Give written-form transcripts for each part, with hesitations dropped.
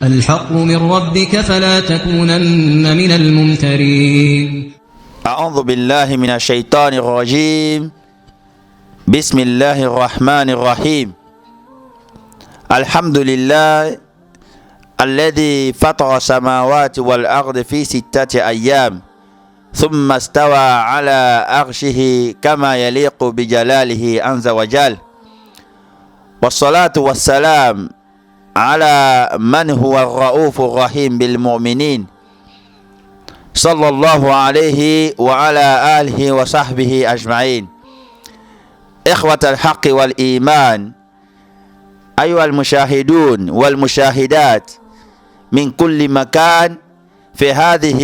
الحق من ربك فلا تكونن من الممترين. أعوذ بالله من الشيطان الرجيم. بسم الله الرحمن الرحيم. الحمد لله الذي فطر السماوات والأرض في 6 أيام ثم استوى على عرشه كما يليق بجلاله عز وجل، والصلاة والسلام على من هو الرؤوف الرحيم بالمؤمنين، صلى الله عليه وعلى آله وصحبه أجمعين. إخوة الحق والإيمان، أيها المشاهدون والمشاهدات من كل مكان، في هذه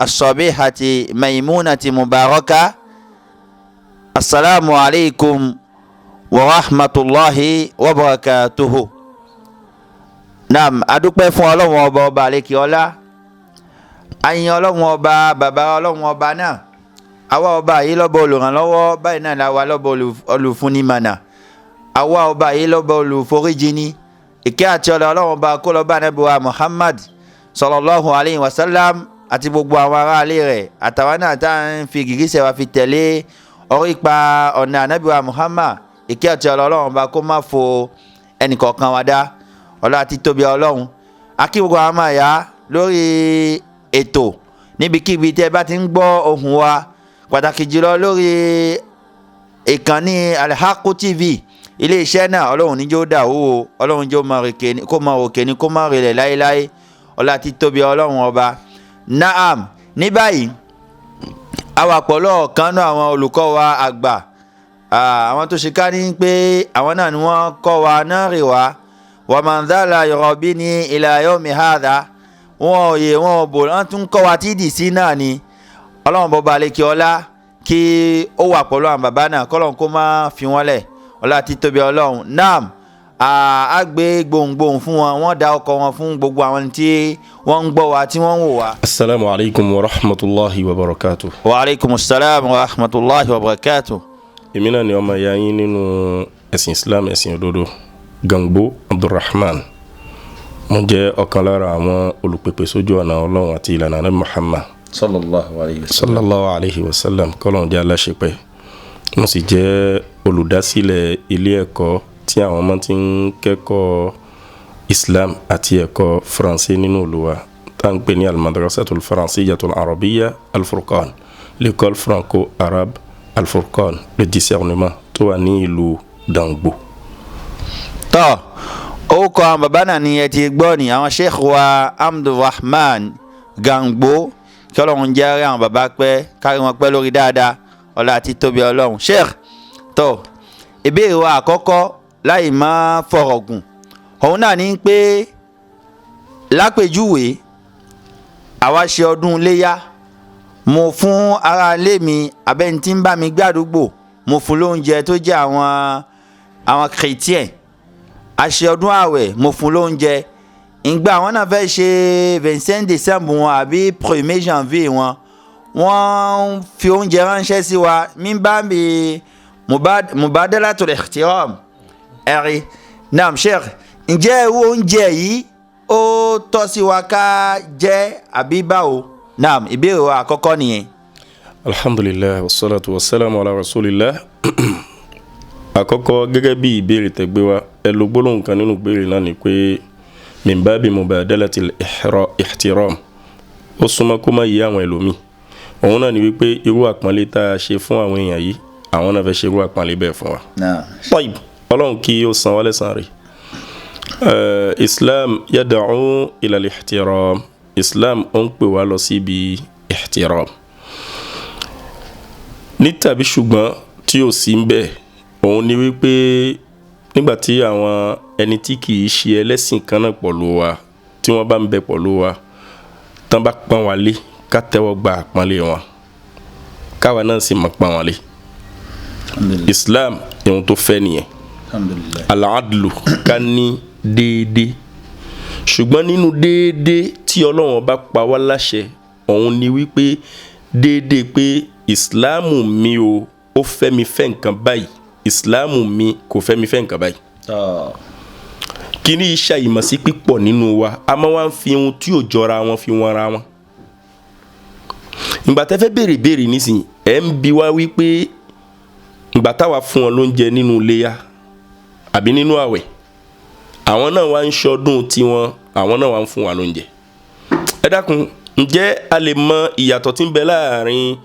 الصبيحة ميمونة مباركة، السلام عليكم ورحمة الله وبركاته. Naam, adúpẹ́ fún Ọlọ́run ọba ọba àlekè ọlá, ayin Ọlọ́run ọba bàbá Ọlọ́run ọba náà, àwa ọba yìí lọ́ba olùrànlọ́wọ́, báyìí náà làwa lọ́ba olùfúnnimànà, àwa ọba yìí lọ́ba olùforíjìní. Ìkẹ́ àti ọlá Ọlọ́run ọba kó lọ bá Ànábì wa Muhammad sallallahu alayhi wa sallam àti gbogbo àwọn aráalé rẹ̀ àtàwọn náà tá à ń fi gìgísẹ̀ wa fi tẹ̀lé orí pa ọ̀nà Ànábì wa Muhammad. Ìkẹ́ àti ọlá Ọlọ́run ọba kó má fo ẹnìkọ̀ọ̀kan wa dá, ọlá àti tóbi Ọlọ́run. Akí gbogbo àwọn máa yá lórí ètò níbikíbi tẹ́ bá ti ń gbọ́ ohùn wa, pàtàkì jùlọ lórí ìkànnì Alhaqqu TV, iléeṣẹ́ náà. Ọlọ́run ní jó dà owó, Ọlọ́run jó kó máa òkè ní kó máa rẹlẹ̀ láéláé, ọlá àti tóbi Ọlọ́run ọba. Naam, ní báyìí a wà pẹ̀lú ọ̀kan náà àwọn olùkọ́ wa àgbà, àwọn tó ṣe ká ní pé àwọn náà ni wọ́n kọ́ wa náà rè wá, wàmàndàlà yọ̀rọ̀bí ní ila yawmi hadha, wọn ò yè wọn ò bò, wọn tún kọ́ wa tí dì sí náà ni. Ọlọ́run bọba àlekè ọlá kí ó wà pẹ̀lú àwọn bàbá náà, kọ́lọ́run kó má fi wọ́n lẹ̀, ọlá tí tóbi Ọlọ́run. Naam, a gbé gbohùngbohùn fún wọn, wọ́n dá ọkọ̀ wọn fún gbogbo àwọn tí wọ́n ń gbọ́ wa tí wọ́n ń wò wá. Assalamu alaikum wa rahmatulahi wa barakatuh. Wa alaikum salam wa rahmatulahi wa barakatuh. Èmi náà ni ọmọ ìyá yín nínú ẹ̀sìn Islam, ẹ̀sìn òdodo, Gangbo Abdulrahman. Mo jẹ́ ọ̀kan lára àwọn olùpèpè sójú ọ̀nà Ọlọ́run àti ìlànà Ànábì Muhammad sallallahu alayhi wa sallam. Sallallahu alayhi wa sallam, kọ́lọ́n jẹ́ aláṣepẹ́. Mo sì jẹ́ olùdásílẹ̀ ilé ẹ̀kọ́ tí àwọn ọmọ ti ń kẹ́kọ̀ọ́ Islam àti ẹ̀kọ́ Faransé nínú Olúwa, tá à ń pè ní Al-Madrasatul Faransiyatul Arabiyya Al-Furqan, l'école franco-arabe Al-Furqan, le discernement, tó wà ní ìlú Dangbo. Tọ́, orúkọ àwọn bàbá náà ni ẹ ti gbọ́ ni, àwọn sheikh wa Abdulrahman Gangbo, kí Ọlọ́run jẹ́ rí àwọn bàbá pẹ́, kárí wọn pẹ́ lórí dáadáa, ọlá àti tóbi Ọlọ́run. Sheikh, tọ́, ìbéèrè wa àkọ́kọ́ láì má fọ̀rọ̀ gùn, òun náà ni pé lápèjúwe àwa ṣe ọdún iléyá, mo fún ará ilé mi abẹ́ni tí ń bá mi gbé àdúgbò, mo fún lóúnjẹ tó jẹ́ àwọn chrétien. A ṣe ọdún àwẹ̀, mo fún lóúnjẹ. Ìgbà àwọn náà fẹ́ ṣe 25 décembre wọn àbí 1er janvier wọn, wọ́n fi oúnjẹ ránṣẹ́ sí wa, mi bá mi mubadalatul ihtiram ẹ̀rí. Naam sheikh, ǹjẹ́ irú oúnjẹ yìí ó tọ́ sí wa ká jẹ àbí báwo? Naam, ìbéèrè wa àkọ́kọ́ nìyẹn. Alhamdulilayi, wasalaatu wasalaamu ala rasulillah. Àkọ́kọ́, gẹ́gẹ́ bí ìbéèrè tẹ́gbẹ́ wa, ẹ lo gbólóhùn kan nínú ìbéèrè náà ni pé min babi mubadalatil ihtiram, ó súnmọ́ kó má yé àwọn ẹlòmíì. Òun náà ni wípé irú àpọ́nlé tá a ṣe fún àwọn èèyàn yìí, àwọn náà fẹ́ ṣe irú àpọ́nlé bẹ́ẹ̀ fún wa. Tayyib, Ọlọ́run kí ó san wá lẹ́san rẹ̀. Islam yad'u ila al-ihtiram, Islam ó ń pè wá lọ síbi ihtiram. Ní tàbí ṣùgbọ́n tí ò sí ń bẹ̀, òun ni wípé nígbà tí àwọn ẹni tí kì í ṣe ẹlẹ́sìn kan náà pọ̀lú wa, tí wọ́n bá ń bẹ pọ̀lú wa, tán bá pọ́n wa lé, ká tẹ́wọ́ gba àpọ́nlé wọn, káwa náà sì máa pọ́n wọn lé. Islam, ìhun tó fẹ́ nìyẹn, al-adlu, ká ní déédéé. Ṣùgbọ́n nínú déédéé tí Ọlọ́run bá pa wá láṣẹ, òun ni wípé déédéé pé Ìsìláàmù mi o, ó fẹ́ mi fẹ́ nǹkan báyìí, Ìsìláàmù mi kò fẹ́ mi fẹ́ nǹkan báyìí. Kíní iṣẹ́ ìmọ̀sí pípọ̀ nínú wa, a máa wá ń fi ohun tí ò jọra wọn fi wọn ra wọn. Ìgbà tẹ́ fẹ́ béèrè béèrè nísìnyí, ẹ̀ ń bi wá wípé ìgbà táwa fún wọn lóúnjẹ nínú iléyá àbí nínú àwẹ̀, àwọn náà wá ń ṣọdún tiwọn, àwọn náà wá ń fún wa lóúnjẹ. Ẹ dákun, ǹjẹ́ a lè mọ ìyàtọ̀ tí ń bẹ láàrin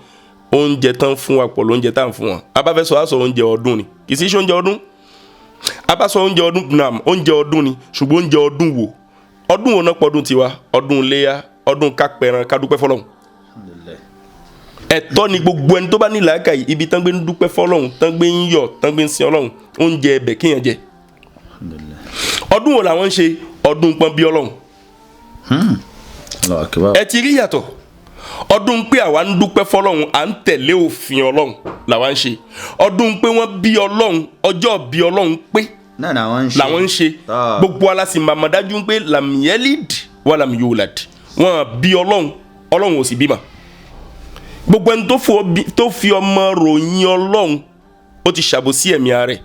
oúnjẹ tán fún wa pọ̀ lóúnjẹ tá à ń fún wọn? A bá fẹ́ sọ, á sọ oúnjẹ ọdún ni, kì í sí ṣe oúnjẹ ọdún. A bá sọ oúnjẹ ọdún nam, oúnjẹ ọdún ni, ṣùgbọ́n oúnjẹ ọdún wo? Ọdún wo náà pọ̀dún tiwa? Ọdún iléyá, ọdún kápẹ́ran, kádúpẹ́ fọlọ́hún. Ẹ̀tọ́ ni gbogbo ẹni tó bá ní làákàyè, ibi tán gbé ń dúpẹ́ fọlọ́hún, tán gbé ń yọ̀, tán gbé ń sin Ọlọ́hun, oúnjẹ ẹbẹ̀ kéèyàn jẹ. Ọdún wo làwọn ń ṣe? Ọdún pọ́n bí Ọlọ́hun. Allahu akbar. Ẹ ti rí yàtọ̀. Ọdún pé àwa ń dúpẹ́ fọlọ́hún, à ń tẹ̀lé òfin Ọlọ́hun làwa ń ṣe. Ọdún pé wọ́n bí Ọlọ́hun, ọjọ́ bí Ọlọ́hun pé náà làwọn ń ṣe. làwọn ń ṣe. Ah. Gbogbo alásì màmá dájú pé làmìyẹ́lìd wà làmìyòlàd, wọ́n bí Ọlọ́hun, Ọlọ́hun ò sì bímọ. Gbogbo ẹni tó fi ọmọ ròyìn Ọlọ́hun, ó ti ṣàbòsí ẹ̀mí ara rẹ̀.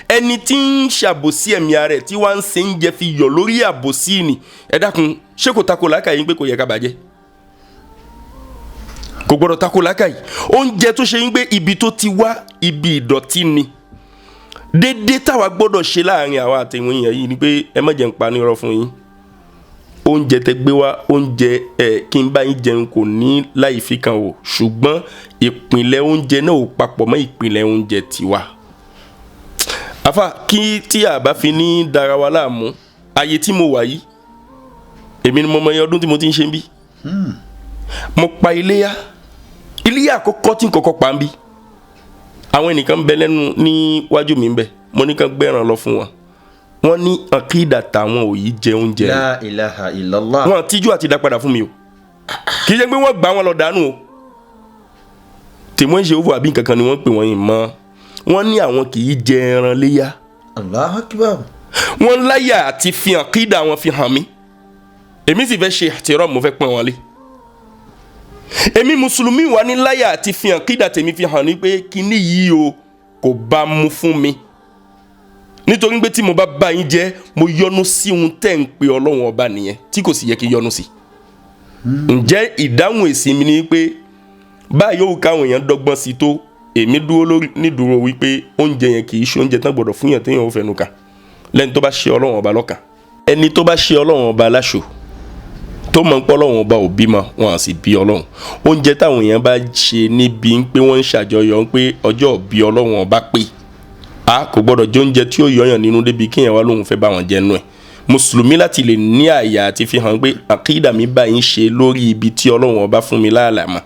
Ẹni tí ń ṣàbòsí ẹ̀mí ara rẹ̀ tí wọ́n ń ṣe ń jẹ fi yọ̀ lórí àbòsí ni, ẹ dákun, ṣé kò tako làákàyè pé kò yẹ ká bàjẹ́? Kò gbọdọ̀ tako làákàyè. Oúnjẹ tó ṣe ń gbé ibi tó ti wá, ibi ìdọ̀tí ni. Dédé táwa gbọdọ̀ ṣe láàrin àwa àtẹ̀wọ̀n èèyàn yìí ni pé ẹ má jẹ́ n pa nírọ́ fún yín. Oúnjẹ tẹ gbé wá, oúnjẹ ẹ kí n bá yín jẹun kò ní láì fi kan o, ṣùgbọ́n ìpìlẹ̀ oúnjẹ náà ò papọ̀ mọ́ ìpìlẹ̀ oúnjẹ tiwa. Àfà, kí tí a bá fi ní dara wa láàmú, ayé tí mo wà yìí, èmi ni mo mọ iye ọdún tí mo ti ń ṣe ń bí. Mo pa iléyá, iléyá àkọ́kọ́ tí n kọ́kọ́ pa ń bí, àwọn ẹnìkan bẹ lẹ́nu níwájú mi ń bẹ, mo ní kàn gbẹ́ràn lọ fún wọn, wọ́n ní àkídà tàwọn ò yí jẹ oúnjẹ rẹ̀. La ilaha illallah. Wọn tíjú àti dá padà fún mi o, kì í ṣe pé wọ́n gbà wọn lọ dànù o, tèmọ́ ìṣe òfò àbí nǹkan kan ni wọ́n pè wọ́n yìí mọ́. Wọ́n ní àwọn kì í jẹ ẹran léyà. Allahu akbar. Wọ́n láyà àti fi hàn kídà wọn fi hàn mí, èmi sì fẹ́ ṣe àtìrọ́, mo fẹ́ pọ́n wọn lé. Èmi mùsùlùmí wà ní láyà àti fi hàn kídà tèmi fi hàn ní pé kíní yìí o kò bá mu fún mi, nítorí pé tí mo bá bá yín jẹ, mo yọ́nú sí ohun tẹ́ ń pe Ọlọ́run ọba nìyẹn, tí kò sì yẹ kí n yọ́nú sí. Ǹjẹ́ ìdáhùn èsì mi ni pé báyìí ó káwọn èèyàn dọ́gbọ́n sí tó, èmi dúró lórí nídúró wípé oúnjẹ yẹn kì í ṣe oúnjẹ tán gbọ́dọ̀ fún yàn téèyàn ò fẹnu kà lẹ́ni tó bá ṣe Ọlọ́run ọba lọ́kàn. Ẹni tó bá ṣe Ọlọ́run ọba láṣò, tó mọ̀ ń pọ́ Ọlọ́run ọba ò bímọ, wọn à sì bí Ọlọ́run, oúnjẹ táwọn èèyàn bá ṣe níbi ń pé wọ́n ń ṣàjọyọ̀ ń pé ọjọ́ bí Ọlọ́run ọba pé, a kò gbọ́dọ̀ jẹ oúnjẹ tí ó yọyàn nínú débi kéèyàn wá lóun fẹ́ bá wọn jẹ nú ẹ̀. Mùsùlùmí láti lè ní àyà àti fi hàn pé àkídà mi bá yín ṣe lórí ibi tí Ọlọ́run ọba fún mi láàlà mọ́,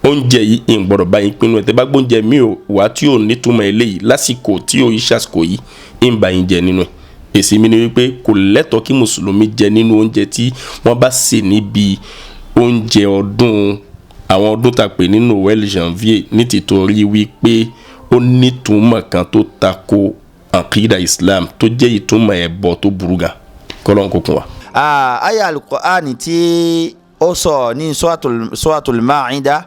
oúnjẹ yìí ń gbọ́dọ̀ bá yín pinnu ẹ̀. Tẹ́ bá gbóúnjẹ mi ò wá tí ò nítumọ̀ eléyìí lásìkò tí ò yí ṣàsìkò yìí, ń bá yín jẹ nínú ẹ̀. Èsì mi ni wípé kò lẹ́tọ̀ọ́ kí mùsùlùmí jẹ nínú oúnjẹ tí wọ́n bá sè níbi oúnjẹ ọdún, àwọn ọdún tá a pè ní Noel, janvier, ní tìtorí wípé ó nítumọ̀ kan tó tako àkídà Islam, tó jẹ́ ìtumọ̀ ẹbọ tó burú gan. Kọ́lọ́n kó kún wa. Aya Al-Qur'ani tí ó sọ ní Suratul Ma'idah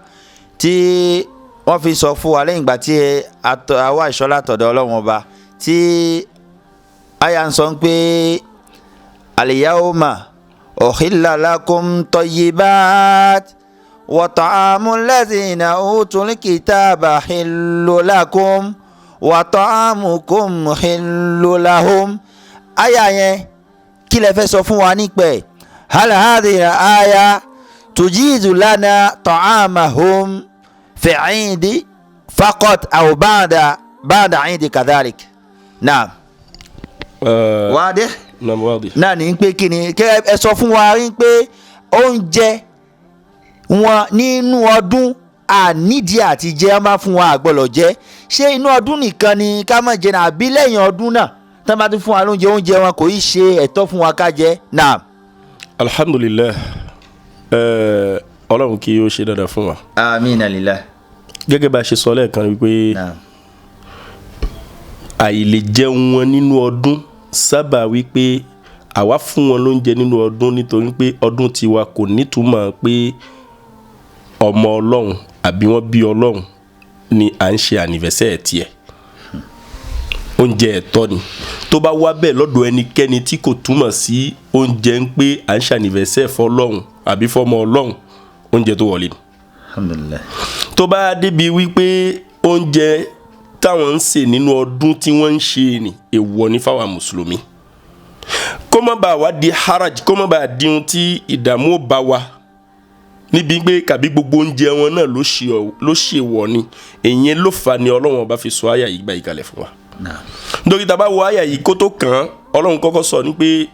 tí wọ́n fi sọ fún wa lẹ́yìn ìgbà tí àwa ìṣọ́lá tọ̀dọ̀ Ọlọ́run ọba, tí aya ń sọ pé al-yawma uhilla lakum tayyibat wa ta'amul lazina utul kitaba hillu lakum wa ta'amukum hillu lahum. Aya yẹn kí lẹ fẹ́ sọ fún wa nípa ẹ̀? Hal hadhihi aya tujizu lana ta'amahum fi 'idi faqat aw ba'da 'idi kadhalik? Naam. Wadih? Naam, wadih. Náà ní pé kí ni kí ẹ sọ fún wa rí pé oúnjẹ wọn nínú ọdún ànídìí àti jẹ ọ máa fún wa àgbọ̀lọ̀ jẹ, ṣé inú ọdún nìkan ni ká má jẹ náà, àbí lẹ́yìn ọdún náà tí wọ́n bá tún fún wa lóúnjẹ, oúnjẹ wọn kò í ṣe ẹ̀tọ́ fún wa ká jẹ? Naam. Alhamdulillah, Ọlọ́run kí ó ṣe dáadáa fún wa. Amina lillah. Gẹ́gẹ́ bá a ṣe sọ lẹ́ẹ̀kan wípé Naam. àìlè jẹun wọn nínú ọdún sábà wípé àwa fún wọn lóúnjẹ nínú ọdún nítorí pé ọdún tiwa kò nítumọ̀ pé ọmọ Ọlọ́run àbí wọ́n bí Ọlọ́run ni à ń ṣe ànìfẹ́sẹ̀ tiẹ̀. Oúnjẹ ẹ̀tọ́ ni. Tó bá wá bẹ́ẹ̀ lọ́dọ̀ ẹnikẹ́ni tí kò túmọ̀ sí oúnjẹ ń pé à ń ṣànífẹ̀sẹ̀ fọlọ́hún àbí fọmọ ọlọ́hún, oúnjẹ tó wọlé ni. Alhamdulillah. Tó bá débi wípé oúnjẹ táwọn ń sè nínú ọdún tí wọ́n ń ṣe ni, èèwọ̀ ní fáwọn mùsùlùmí, kó má bàa wá di haraj, kó má bàa di ohun tí ìdààmú ò bá wa níbi pé kàbí gbogbo oúnjẹ wọn náà ló ṣe wọ̀ ni. Èyí ló fà ní Ọlọ́run Ọba fi sọ àyà yìí gba ìkàlẹ̀ fún wa. Naam. Nítorí tá a bá wo àyà yìí kó tó kàn án, Ọlọ́run kọ́kọ́ sọ ní pé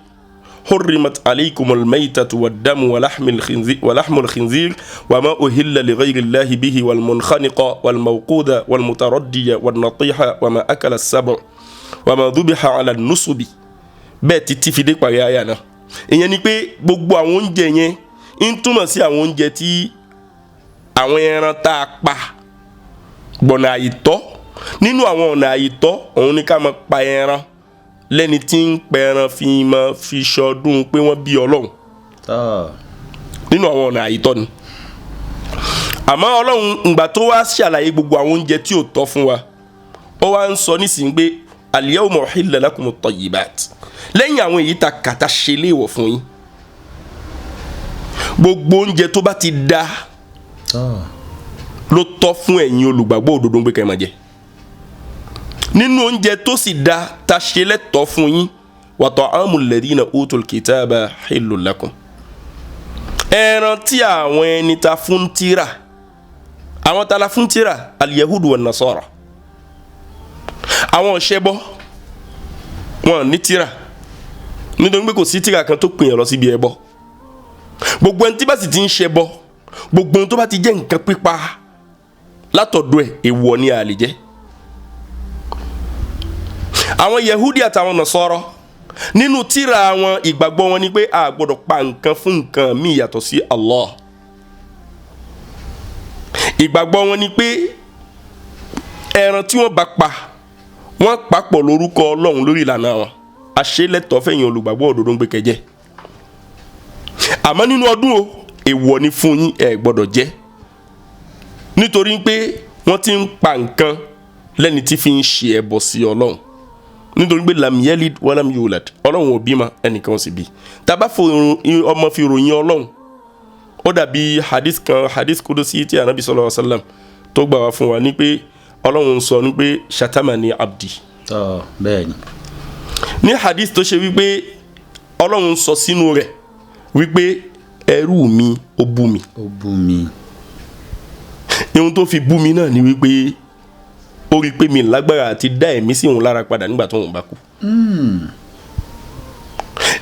hurrimat alaykumul maytatu waddamu walahmul khinzir wama uhilla li ghayri Allahi bihi walmunkhaniqa walmawquda walmutaraddiya wannatiha wama akala as-sab'u wama dhubiha ala an-nusubi. Bẹ́ẹ̀ títí fi dé parí àyà náà. Ìyẹn ni pé gbogbo àwọn oúnjẹ yẹn ń túmọ̀ sí àwọn oúnjẹ tí àwọn ẹran tá a pa gbọ̀nà àìtọ́. Nínú àwọn ọ̀nà àìtọ́ òun ni ká máa pa ẹran lẹ́ni tí ń pẹran fi máa fi ṣọdún pé wọ́n bí Ọlọ́run. Tọ́. Nínú àwọn ọ̀nà àìtọ́ ni. Àmọ́ Ọlọ́run ìgbà tó wá ṣàlàyé gbogbo àwọn oúnjẹ tí ò tọ́ fún wa, ó wá ń sọ nísìnyí pé al-yawma uhilla lakumut tayyibat, lẹ́yìn àwọn èyí ta kàtà ṣe léèwọ̀ fún yín, gbogbo oúnjẹ tó bá ti da Tọ́. ló tọ́ fún ẹ̀yin olùgbàgbọ́ òdodo ń pé kẹ́ ẹ máa jẹ. Nínú oúnjẹ tó sì da ta ṣe lẹ́tọ̀ọ́ fún yín, wa ta'amul ladina utul kitaba hillul lakum, ẹran tí àwọn ẹni ta fún tírà, àwọn ta la fún tírà, al-yahudu wan nasara, àwọn ọ̀ṣẹ́bọ wọn ní tírà, nítorí pé kò sí tírà kan tó pìyàn lọ síbi ẹbọ. Gbogbo ẹni tí bá sì ti ń ṣẹbọ, gbogbo ohun tó bá ti jẹ́ nǹkan pípa látọ̀dọ̀ ẹ̀, èèwọ̀ ni a lè jẹ. Àwọn yehudi àtàwọn nasọrọ nínú tírà wọn, ìgbàgbọ́ wọn ni pé a gbọ́dọ̀ pa nǹkan fún nǹkan míì yàtọ̀ sí Allah. Ìgbàgbọ́ wọn ni pé ẹran tí wọ́n bá pa, wọ́n papọ̀ lórúkọ Ọlọ́run lórí ìlànà wọn. Àṣelẹ́tọ̀ọ́ fẹ̀yìn olùgbàgbọ́ òdodo ń gbé kẹjẹ. Àmọ́ nínú ọdún o, èèwọ̀ ni fún yín, ẹ gbọ́dọ̀ jẹ, nítorí pé wọ́n ti ń pa nǹkan lẹ́ni tí fi ń ṣe ẹbọ sí Ọlọ́run, nítorí pé lam yalid walam yulad, Ọlọ́run ò bímọ, ẹnìkan ò sì bí. Tàbá ọmọ fi ròyìn Ọlọ́run, ó dàbí hadith kan, hadith kudusi tí anabi sallallahu alaihi wasallam tó gbà wá fún wa ní pé Ọlọ́run sọ ní pé shatamani abdi. Tọ́, bẹ́ẹ̀ ni. Ní hadith tó ṣe wípé Ọlọ́run sọ sínú rẹ̀ wípé ẹrú mi ó bú mi. Ó bú mi. Ihun tó fi bú mi náà ni wípé ó rí i pé mi lágbára àti dá ẹ̀mí sí òun lára padà nígbà tó òun bá kú.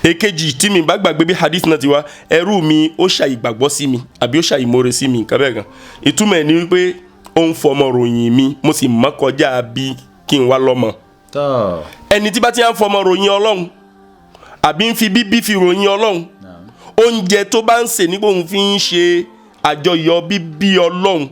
Èkejì tí mi bá gbàgbé bí hadith náà ti wá, ẹrú mi ó ṣàìgbàgbọ́ sí mi àbí ó ṣàìmoore sí mi, nǹkan bẹ́ẹ̀ gan. Ìtumọ̀ ẹ̀ ni wípé ó ń fọmọ ròyìn mi, mo sì mọ́ kọjá bí kí n wá lọ́mọ. Tọ́. Ẹni tí bá ti ń fọmọ ròyìn Ọlọ́run àbí ń fi bíbí fi ròyìn Ọlọ́run, oúnjẹ tó bá ń sè nígbà òun fi ń ṣe àjọyọ̀ bíbí Ọlọ́run,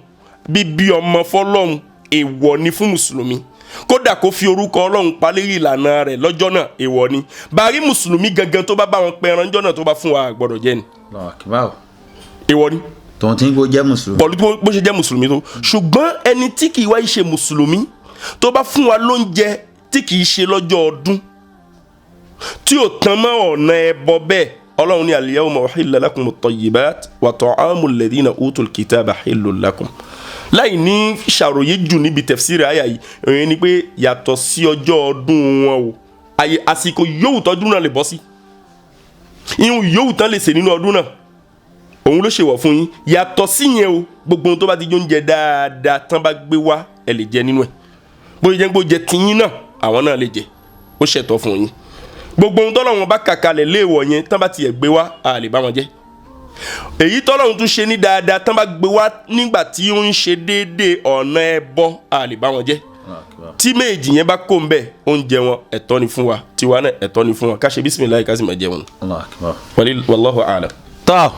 bíbí ọmọ fọlọ́run, èèwọ̀ ni fún mùsùlùmí. Kódà kó fi orúkọ Ọlọ́run palérí ìlànà rẹ̀ lọ́jọ́ náà, èèwọ̀ ni. Bàárí mùsùlùmí gangan tó bá bá wọn pẹran jọ́ náà tó bá fún wa, gbọ́dọ̀ jẹ ni. Allahu Akbar. Èèwọ̀ ni. Tòun tí ń kó jẹ́ mùsùlùmí. Pọ̀lú bó ṣe jẹ́ mùsùlùmí tó. Ṣùgbọ́n ẹni tí kì í wá ṣe mùsùlùmí tó bá fún wa lóúnjẹ tí kì í ṣe lọ́jọ́ ọdún, tí ò tán mọ́ ọ̀nà ẹbọ bẹ́ẹ̀, Ọlọ́run ní al-yawma uhilla lakumut tayyibat wa ta'amul ladhina utul kitaba hillul lakum. Láì ní ṣàròyé jù níbi tafsiri àyà yìí, èyí ni pé yàtọ̀ sí ọjọ́ ọdún wọn o, àyè àsìkò yòówù tọ́dún náà lè bọ́ sí, ihun yòówù tán lè sè nínú ọdún náà, òun ló ṣèwọ̀ fún yín. Yàtọ̀ sí yẹn o, gbogbo ohun tó bá ti jóúnjẹ dáadáa tán bá gbé wá, ẹ lè jẹ nínú ẹ̀. Bó ṣe jẹ́ pé ó jẹ tiyín náà, àwọn náà lè jẹ, ó ṣẹ̀tọ́ fún yín. Gbogbo ohun tọ́lọ́run bá kàkalẹ̀ léèwọ̀ yẹn tán bá tiẹ̀ gbé wá, a lè bá wọn jẹ. Èyí tọ́lọ́run tún ṣe ní dáadáa tán bá gbé wá nígbà tí ó ń ṣe déédéé ọ̀nà ẹbọ, a lè bá wọn jẹ. Tí méjì yẹn bá kó ń bẹ̀, oúnjẹ wọn ẹ̀tọ́ ni fún wa, tiwa náà ẹ̀tọ́ ni fún wa, ká ṣe bísímìláì ká sì máa jẹun. Allahu Akbar. Wallahu a'lam. Tọ́,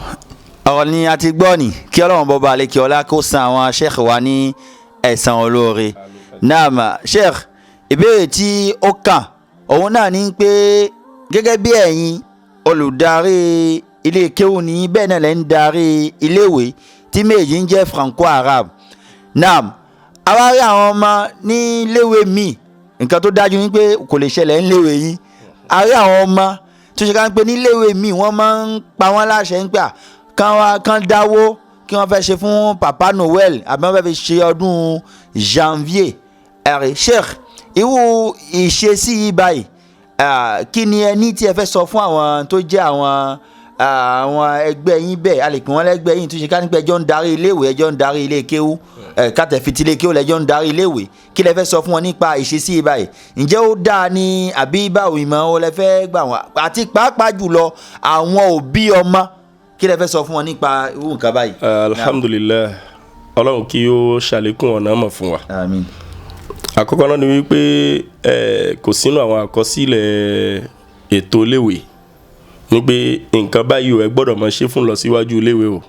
ọ̀rọ̀ ni a ti gbọ́ ni, kí Ọlọ́run bọba àlekè ọlá kó san àwọn sheikh wa ní ẹ̀san olóore. Naam sheikh, ìbéèrè tí ó kàn òun náà ni pé gẹ́gẹ́ bí ẹ̀yin olùdarí ilé kéwú ni, bẹ́ẹ̀ náà lẹ́ ń darí iléèwé tí méjì ń jẹ́ Franco Arab. Naam, àwa rí àwọn ọmọ ní iléèwé míì Nǹkan tó dájú ni pé kò lè ṣẹlẹ̀ ńléèwé yín. A rí àwọn ọmọ tó ṣe ká ń pè níléèwé míì, wọ́n máa ń pa wọ́n láṣẹ ń gbà kán wá kán dáwó kí wọ́n fẹ́ ṣe fún Papa Noel àbí wọ́n fẹ́ fi ṣe ọdún janvier. Ẹ̀rí Sheikh, irú ìṣesí yìí báyìí, kí ni ẹ ní tí ẹ fẹ́ sọ fún àwọn tó jẹ́ àwọn ẹgbẹ́ yín bẹ́ẹ̀? A lè pè wọ́n lẹ́gbẹ́ yín tó ṣe ká nípa ẹjọ́ ń darí iléèwé, ẹjọ́ ń darí ilé kéwú, kátẹ́ fi ti ilé kéwú lẹ́jọ́ ń darí iléèwé. Kí lẹ fẹ́ sọ fún wọn nípa ìṣesí yìí báyìí? Ǹjẹ́ ó dáa ni àbí báwo? Ìmọ̀ o lẹ fẹ́ gbà wọ́n, àti pàápàá jùlọ àwọn òbí ọmọ, kí lẹ fẹ́ sọ fún wọn nípa irú nǹkan báyìí? Alhamdulilayi, Ọlọ́run kí ó ṣàlékún ọ̀nà mọ̀ fún wa. Àmín. Àkọ́kọ́ náà ni wípé kò sínú àwọn àkọsílẹ̀ ètò iléèwé ní pé nǹkan báyìí o, ẹ gbọ́dọ̀ máa ṣe fún lọ síwájú iléèwé o.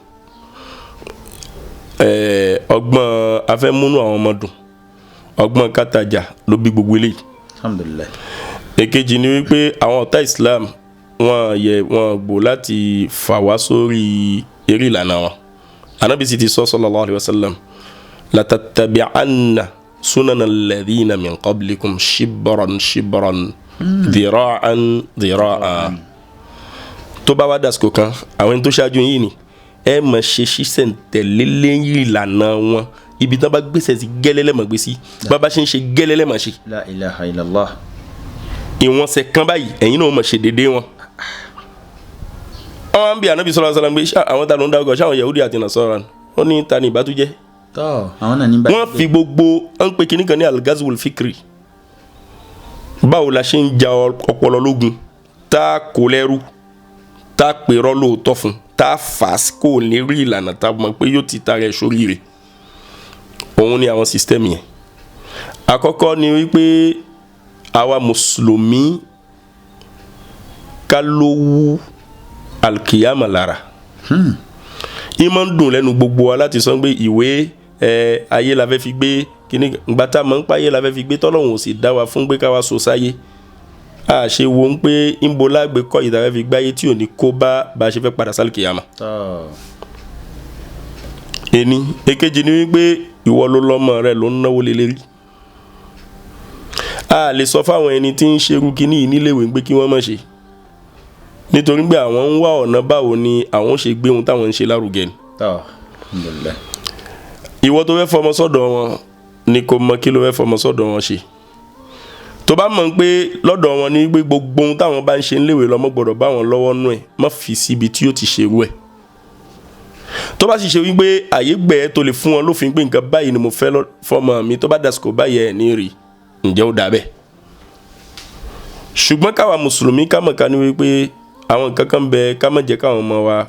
Ọgbọ́n afẹ́múnú àwọn ọmọ dùn, ọgbọ́n kátàjà ló bí gbogbo eléyìí. Alhamdulilayi. Èkejì ni wípé àwọn ọ̀tá Islam, wọ́n yẹ wọ́n gbò láti fà wá sórí eré ìlànà wọn. Anabi sì ti sọ, sallallahu alayhi wa sallam, latattabi'anna sunana alladhina min qablikum shibran shibran, dhira'an dhira'an. Tó bá wá dàsìkò kan, àwọn ẹni tó ṣáájú yìí ni ẹ máa ṣe ṣísẹ̀ntẹ̀lé lẹ́yìn ìlànà wọn. Ibi tí wọ́n bá gbèsè sí gẹ́lẹ́ lẹ́mọ̀ gbé sí, bá ṣe ń ṣe gẹ́lẹ́ lẹ́mọ̀ ṣe. La ilaha illallah. Ìwọ̀nsẹ̀ kan báyìí, ẹ̀yin náà mọ̀ ṣe déédéé wọn. Wọ́n bí Anabi sallallahu alaihi wasallam pé àwọn ta ló ń dárúkọ, ṣáwọn Yahudi àti Nasara ni? Ó ní, ta ni ìbátújẹ́? Tọ́, àwọn náà ní báyìí. Wọ́n fi gbogbo ń pe kinní kan ní algazwul fikri. Báwo la ṣe ń ja ọpọlọ lógun, tá a kó lẹ́rú, tá a pèrọ́ lóòótọ́ fún, tá a fà á kó ní rí ìlànà tá a mọ̀ pé yóò ti ta rẹ̀ sóríire? Òun ni àwọn system yẹn. Àkọ́kọ́ ni wípé àwa mùsùlùmí, ká ló wú alkiyama lára. Ìmọ̀ ń dùn lẹ́nu gbogbo wa láti sọ pé ìwé ẹ ayé la fẹ́ fi gbé kíní ìgbà tá a mọ̀ ń pa ayé la fẹ́ fi gbé, tọ́lọ́hún ò sì dá wa fún pé ká wa so sáyé. A ṣe wo ń pé ńbo lágbè kọ́ ìdá fẹ́ fi gbáyé tí ò ní kó bá bá a ṣe fẹ́ padà sálkìyàmà. Ení èkejì ni wípé ìwọ ló lọ́mọ rẹ ló ń náwó lé lérí. A lè sọ fáwọn ẹni tí ń ṣerú kíní yìí níléèwé pé kí wọ́n má ṣe, nítorí pé àwọn ń wá ọ̀nà báwo ni àwọn ṣe gbé ohun táwọn ń ṣe lárugẹ ni. Alhamdulillah. Ìwọ tó fẹ́ fọmọ sọ́dọ̀ wọn ni kò mọ kí ló fẹ́ fọmọ sọ́dọ̀ wọn ṣe. Tó bá mọ̀ pé lọ́dọ̀ wọn ní pé gbogbo ohun táwọn bá ń ṣe níléèwé lọ́mọ gbọ́dọ̀ bá wọn lọ́wọ́ nú ẹ̀, má fi síbi tí yóò ti ṣerú ẹ̀. Tó bá sì ṣe wípé àyè gbẹ̀ tó lè fún wọn lófin pé nǹkan báyìí ni mo fẹ́ fọmọ mi, tó bá dàsìkò báyìí ẹ̀ ní rí, ǹjẹ́ ó dà bẹ́ẹ̀? Ṣùgbọ́n káwa mùsùlùmí ká mọ̀ ká ní wípé àwọn nǹkan kan bẹ ká má jẹ́ káwọn ọmọ wa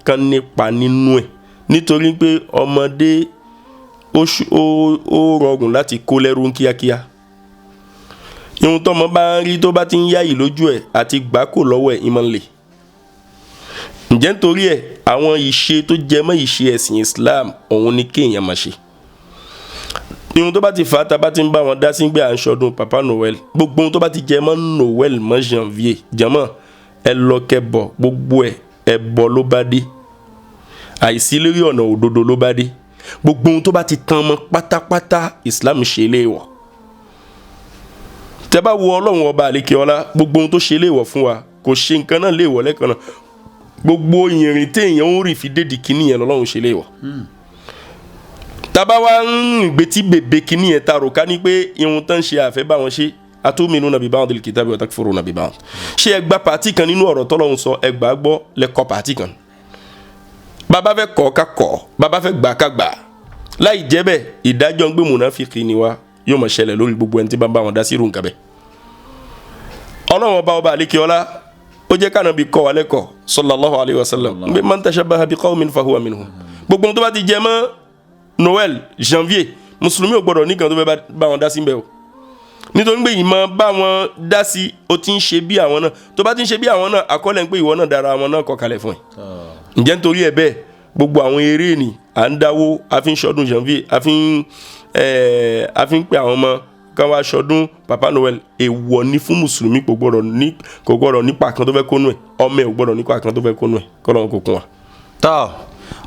kán nípa nínú ẹ̀, nítorí pé ọmọdé ó rọrùn láti kó lẹ́rú kíákíá. Ihun tọmọ bá ń rí tó bá ti ń yáyì lójú ẹ̀ àti gbà kò lọ́wọ́ ẹ̀, ìmọ̀ ń lè. Ǹjẹ́ nítorí ẹ̀, àwọn ìṣe tó jẹ mọ́ ìṣe ẹ̀sìn Islam, òun ni kéèyàn máa ṣe. Ihun tó bá ti fà á, ta bá ti ń bá wọn dá sí pé à ń ṣọdún Papa Noel, gbogbo ohun tó bá ti jẹ mọ́ Noel mọ́ janvier, jẹmọ́ ẹ lọ kẹbọ, gbogbo ẹ ẹbọ ló bá dé, àìsí lórí ọ̀nà òdodo ló bá dé. Gbogbo ohun tó bá ti tán mọ́ pátápátá, Islam ṣe léèwọ̀. Tẹ́ bá wo Ọlọ́run ọba àlekè ọlá, gbogbo ohun tó ṣe léèwọ̀ fún wa, kò ṣe nǹkan náà léèwọ̀ lẹ́ẹ̀kan náà. Gbogbo ìrìn téèyàn ń rìn fi dédìí kíní yẹn lọ́lọ́run ṣe léèwọ̀. Tábà wá ń rìn gbé tí bèbè kíní yẹn ta rò ká ní pé ihun tán ṣe àfẹ́ bá wọn ṣe, atuminuna bi ba'dil kitabi wa takfuruna bi ba'd. Ṣé ẹ gba pàtì kan nínú ọ̀rọ̀ tọ́lọ́run sọ, ẹ gbà á gbọ́, lẹ́kọ̀ pàtì kan? Bàbá fẹ́ kọ̀ ká kọ̀, bàbá fẹ́ gbà ká gbà. Láì jẹ́ bẹ́ẹ̀, ìdájọ́ ń gbé mùnáfíkì ni wa yóò máa ṣẹlẹ̀ lórí gbogbo ẹni tí bá ń bá wọn dá sí irú nǹkan bẹ́ẹ̀. Ọlọ́run ọba ọba àlékè ọlá, ó jẹ́ kánà bí kọ́ wa lẹ́kọ̀ọ́, sallallahu alayhi wa sallam, pé man tashabbaha bi qawmin fahuwa minhum. Gbogbo ohun tó bá ti jẹ mọ́ Noël, janvier, mùsùlùmí ò gbọ́dọ̀ nìkan tó fẹ́ bá wọn dá sí ń bẹ̀ o, nítorí pé ìmọ̀ bá wọn dá sí, o ti ń ṣe bí àwọn náà. Tó bá ti ń ṣe bí àwọn náà, àkọọ́lẹ̀ ń pé ìwọ náà dára àwọn náà kọ kalẹ̀ fún ẹ. Ǹjẹ́ nítorí ẹ bẹ́ẹ̀, gbogbo àwọn eré ni à ń dáwó, a fi ń ṣọdún janvier, a fi ń pe àwọn ọmọ kan wá ṣọdún Papa Noel, èèwọ̀ ni fún mùsùlùmí. Kò gbọ́dọ̀ nípa kan tó fẹ́ kónú ẹ̀, ọmọ ẹ̀ ò gbọ́dọ̀ nípa kan tó fẹ́ kónú ẹ̀. Kọ́lọ́run kò kún wa. Tọ́.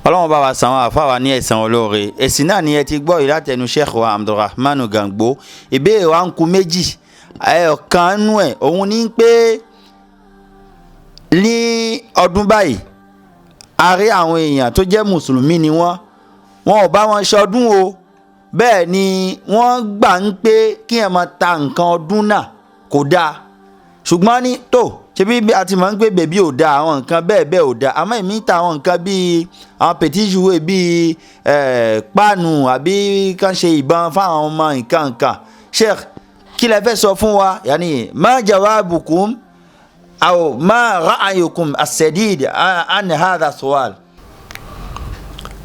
Ọlọ́run bá wa san àwọn àfáà wa ní ẹ̀san olóore. Èsì náà ni ẹ ti gbọ́ yìí látẹnu Sheikh wa Abdulrahman Gangbo. Ìbéèrè wa ń ku méjì, ẹ̀ẹ̀kan nú ẹ̀ òun ní pé ní ọdún báyìí a rí àwọn èèyàn tó jẹ́ mùsùlùmí ni wọ́n, wọn ò bá wọn ṣọdún o, bẹ́ẹ̀ ni wọ́n gbà ń pé kí ẹ máa ta nǹkan ọdún náà kò dáa, ṣùgbọ́n ní tó ṣebí bí a ti máa ń gbé bèbí ò dáa, àwọn nǹkan bẹ́ẹ̀ bẹ́ẹ̀ ò dáa, àmọ́ èmi ń ta àwọn nǹkan bíi àwọn petit jouet bíi páànù àbí kàn ṣe ìbọn fáwọn ọmọ nǹkan nǹkan. Sheikh, kí lẹ fẹ́ sọ fún wa? Yanni ma jawabukum aw ma ra'ayukum as-sadid an hadha su'al.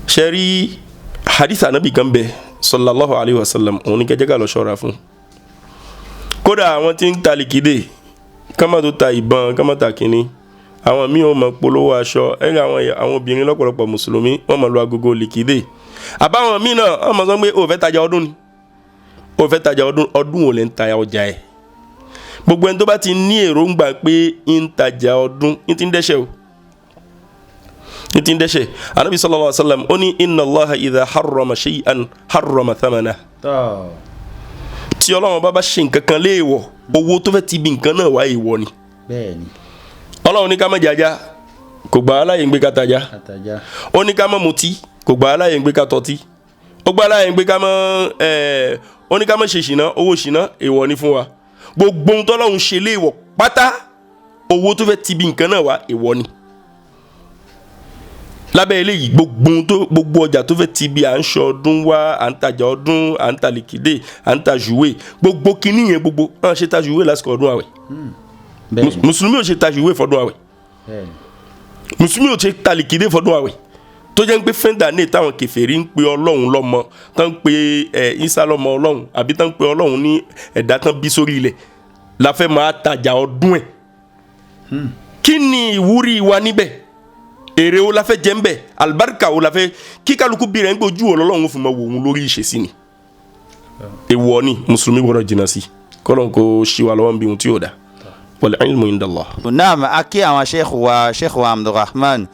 Ṣe rí hadith anabi kan bẹ sallallahu alayhi wa sallam, òun ni kẹjẹ ká lọ ṣọ́ra fún. Kódà àwọn tí ń ta lìkìdè, kọ́mọ́ tó ta ìbọn, kọ́mọ́ ta kínní, àwọn míì ò mọ̀ polówó aṣọ ẹ̀rí àwọn obìnrin lọ́pọ̀lọpọ̀ mùsùlùmí wọ́n mọ̀ lu agogo lìkìdè. Àbáwọn míì náà wọ́n mọ̀ sọ pé o fẹ́ tajà ọdún ni, o fẹ́ tajà ọdún, ọdún ò lè ń ta ọjà ẹ̀. Gbogbo ẹni tó bá ti ní èròǹgbà pé ń tajà ọdún ń ti ń dẹ́ṣẹ̀ o, ń ti ń dẹ́ṣẹ̀. Anabi sallallahu alayhi wa sallam ó ní inna Allaha idha harrama shay'an harrama thamana. Tí Ọlọ́run bá ṣe nǹkan kan léèwọ̀, owó tó fẹ́ ti bi nǹkan náà wá èèwọ̀ ni. Bẹ́ẹ̀ni. Ọlọ́run ní ká má jajá, kò gbà á láyè ń gbé ká tajà. Ó ní ká má mutí, kò gbà á láyè ń gbé ká tọ́tí. Ó gbà á láyè ń gbé ká má ó ní ká má ṣe ṣìnà, owó ṣìnà èèwọ̀ ni fún wa. Gbogbo ohun tọ́lọ́run ṣe léèwọ̀ pátá, owó tó fẹ́ ti bi nǹkan náà wá èèwọ̀ ni. Lábẹ́ eléyìí, gbogbo ọjà tó fẹ́ ti bi à ń ṣe ọdún wá, à ń tajà ọdún, à ń ta lìkìdé, à ń ta jùwé, gbogbo kinní yẹn, gbogbo à ń ṣe ta jùwé lásìkò ọdún àwẹ̀. Mùsùlùmí ò ṣe ta jùwé fọdún àwẹ̀, mùsùlùmí ò ṣe ta lìkìdé fọdún àwẹ̀, tó jẹ́ ń pé fẹ́ńdà ní táwọn kèfèrí ń pe Ọlọ́run lọ́mọ, tán ń pe Ìsá lọ́mọ Ọlọ́run, àbí tán ń pe Ọlọ́run ní ẹ̀dá tán bí sórí ilẹ̀ la fẹ́ máa tajà ọdún ẹ̀. Kí ni ìwúrí wa níbẹ̀? Èrè wo la fẹ́ jẹ ńbẹ̀? Alibarika wo la fẹ́? Kí kálukú bí rẹ̀ ń gbójú Ọlọ́run fún ma wò ó lórí ìṣesí ni. Èèwọ̀ ni mùsùlùmí gbọ́dọ̀ jìnnà sí, kọ́lọ́n kò ṣí wa lọ́wọ́ bí ohun tí yóò dá. Wal ilmu indallah. Naam, a kí àwọn sheikh wa Abdulrahman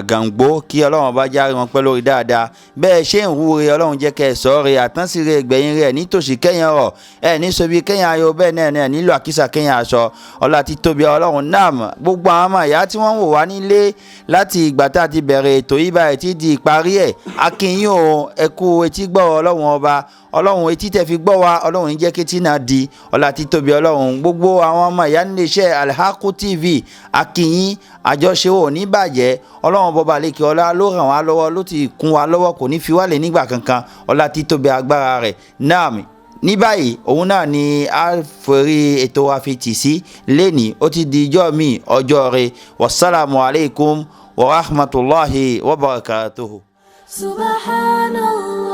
Gangbo, kí Ọlọ́run bá járe wọn pẹ́ lórí dáadáa. Bẹ́ẹ̀ ṣé ń wúre Ọlọ́run jẹ́ kẹ́ ẹ sọ rẹ̀, àtánsì rẹ̀ gbẹ̀yìn rẹ̀ nítòsí kẹ́yìn ọ̀rọ̀ ẹ̀ ní sobi kẹ́yìn ayọ̀, bẹ́ẹ̀ náà nílò àkísà kẹ́yìn aṣọ ọlá ti tóbi Ọlọ́run. Naam, gbogbo àwọn ọmọ ìyá tí wọ́n ń wò wá nílé láti ìgbà tá a ti bẹ̀rẹ̀ ètò yìí báyìí tí di ìparí ẹ̀, a kí yín o, ẹ kú etí gbọ́ Ọlọ́run ọba. Ọlọ́run etí tẹ́ fi gbọ́ wa, Ọlọ́run ń jẹ́ kí tí náà di ọlá ti tóbi Ọlọ́run. Gbogbo àwọn ọmọ ìyá nílé iṣẹ́ Alhaku TV, a kí yín, àjọṣe ò ní bàjẹ́. Ọlọ́run bọba àlekè ọlá ló ràn wá lọ́wọ́, ló ti kún wa lọ́wọ́, kò ní fi wálé nígbà kankan, ọlá títóbi agbára rẹ̀. Naam, ní báyìí òun náà ni a forí ètò wa fi tì sí lẹ́ni, ó ti di ijọ́ mi ọjọ́ rẹ̀. Wasalaamu alaykum wa rahmatulahi wa barakatuhu. Subhanallah.